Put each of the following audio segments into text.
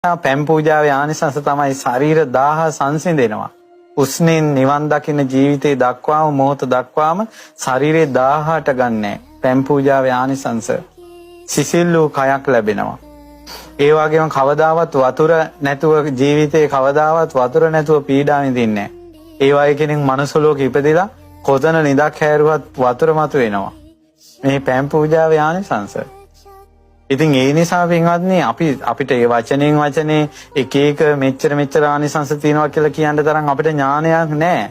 පැන් පූජාවේ ආනිසංස තමයි ශරීර දාහ සංසිඳෙනවා. උස්නෙන් නිවන් දකින ජීවිතේ දක්වාම මොහොත දක්වාම ශරීරේ දාහට ගන්නෑ. පැන් පූජාවේ ආනිසංස. සිසිල් වූ කයක් ලැබෙනවා. ඒ වගේම කවදාවත් වතුර නැතුව ජීවිතේ කවදාවත් වතුර නැතුව පීඩා විඳින්නේ නෑ. ඒ වගේ කෙනෙක් මනුස්ස ලෝකෙ ඉපදිලා කොතන නිදක් හැරුවත් වතුර මතු වෙනවා. මේ පැන් පූජාවේ ආනිසංස. ඉතින් ඒ නිසා පින්වත්නි, අපි අපිට ඒ වචනෙන් වචනේ එක එක මෙච්චර මෙච්චර ආනිසංස තියෙනවා කියලා කියන්න තරම් අපිට ඥානයක් නැහැ.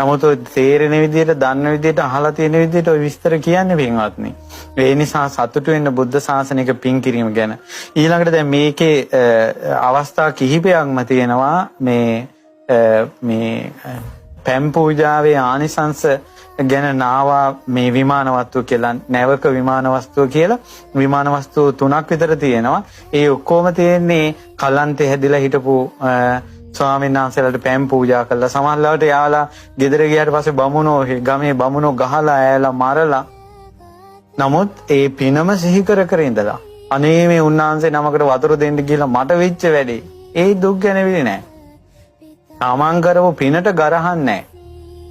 නමුත් ඔය තේරෙන විදිහට, දන්න විදිහට, අහලා තියෙන විදිහට ඔය විස්තර කියන්නේ පින්වත්නි. ඒ නිසා සතුටු වෙන්න බුද්ධ ශාසනයක පින් කිරීම ගැන. ඊළඟට දැන් මේකේ අවස්ථා කිහිපයක්ම තියෙනවා මේ මේ පැන් පූජාවේ ආනිසංස ගැන. නාවා මේ විමාන වස්තුව කියලා, නැවක විමාන වස්තුව කියලා විමාන වස්තු තුනක් විතර තියෙනවා. ඒ ඔක්කොම තියෙන්නේ කලන්තේ හැදිලා හිටපු ස්වාමීන් වහන්සේලාට පැන් පූජා කළා. සමහර ලාවට යාලා ගෙදර ගියාට පස්සේ බමුණෝ, ගමේ බමුණෝ ගහලා ඈලා මරලා. නමුත් ඒ පිනම සිහි කර කර ඉඳලා, අනේ මේ උන්වහන්සේ නමකට වතුර දෙන්න ගිහලා මට වෙච්ච වැඩේ, ඒ දුක් ගැනවිලි නෑ. තමන් කරපු පිනට ගරහන්නේ නෑ.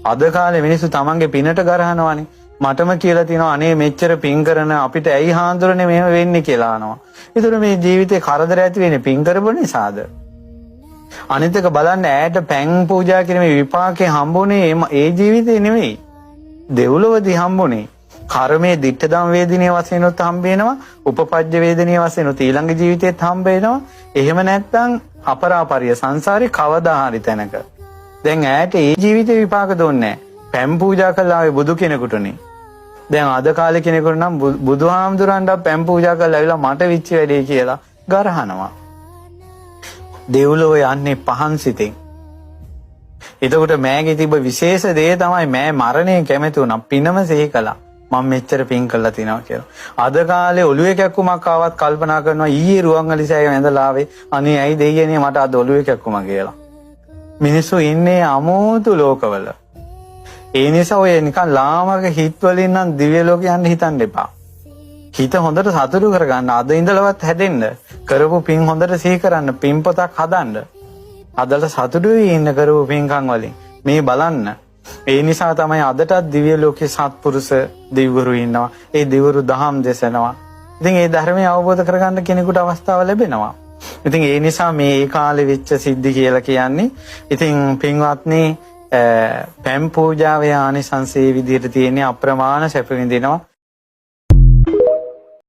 අද කාලේ මිනිස්සු තමන්ගේ පිනට ගරහනවානේ. මටම කියලා තියෙනවා, අනේ මෙච්චර පින් කරන අපිට ඇයි හාන්දුරනේ මෙහෙම වෙන්නේ කියලා අහනවා. ඒතර මේ ජීවිතේ කරදර ඇති වෙන්නේ පින් කරපු නිසාද? අනිත් එක බලන්න, ඈට පැන් පූජා කිරීමේ විපාකේ හම්බුනේ ඒ ජීවිතේ නෙවෙයි. දෙව්ලොවදී හම්බුනේ. කර්මයේ දිට්ඨ ධම් වේදිනිය වශයෙන් උත් හම්බ වෙනවා. උපපජ්ජ වේදිනිය වශයෙන් උත් ඊළඟ ජීවිතේත් හම්බ වෙනවා. එහෙම නැත්නම් අපරාපරිය සංසාරේ කවදා හරි තැනක. දැන් ඈට ඒ ජීවිතේ විපාක දුන්නේ නැහැ. පැන් පූජා කළා ආවේ බුදු කෙනෙකුටනේ. දැන් අද කාලේ කෙනෙකුට නම් බුදුහාමුදුරන්ට පැන් පූජා කරලා ඇවිල්ලා මට විච්ච වැඩේ කියලා ගරහනවා. දෙව්ලොව යන්නේ පහන් සිතෙන්. එතකොට මෑගේ තිබ්බ විශේෂ දේ තමයි මෑ මරණය කැමති වුණා. පිනම සිහි කළා. මම මෙච්චර පින් කළා තිනවා කියලා. අද කාලේ ඔළුවේ කැක්කුමක් ආවත් කල්පනා කරනවා, ඊයේ රුවන්වැලි සෑය වැඳලා ආවේ. අනේ ඇයි දෙයියනේ මට අද ඔළුවේ කැක්කුම කියලා. මිනිස්සු ඉන්නේ අමෝතු ලෝකවල. ඒ නිසා ඔය නිකන් ලාමක හිත් වලින් නම් දිව්‍ය ලෝක යන්න හිතන්න එපා. හිත හොඳට සතුටු කරගන්න. අද ඉඳලවත් හැදෙන්න. කරපු පින් හොඳට සිහි කරන්න. පින් පොතක් හදන්න. හදලා සතුටු වෙවි ඉන්න කරපු පින්කම් වලින්. මේ බලන්න. ඒ නිසා තමයි අදටත් දිව්‍ය ලෝකේ සත්පුරුෂ දෙවිවරු ඉන්නවා. ඒ දෙවිවරු දහම් දෙසනවා. ඉතින් ඒ ධර්මය අවබෝධ කරගන්න කෙනෙකුට අවස්ථාව ලැබෙනවා. ඉතින් ඒ නිසා මේ ඒ කාලේ වෙච්ච සිද්ධි කියලා කියන්නේ, ඉතින් පින්වත්නි, පැන් පූජාවේ ආනිසංස ඒ විදිහට තියෙන්නේ අප්‍රමාණ සැප විඳිනවා.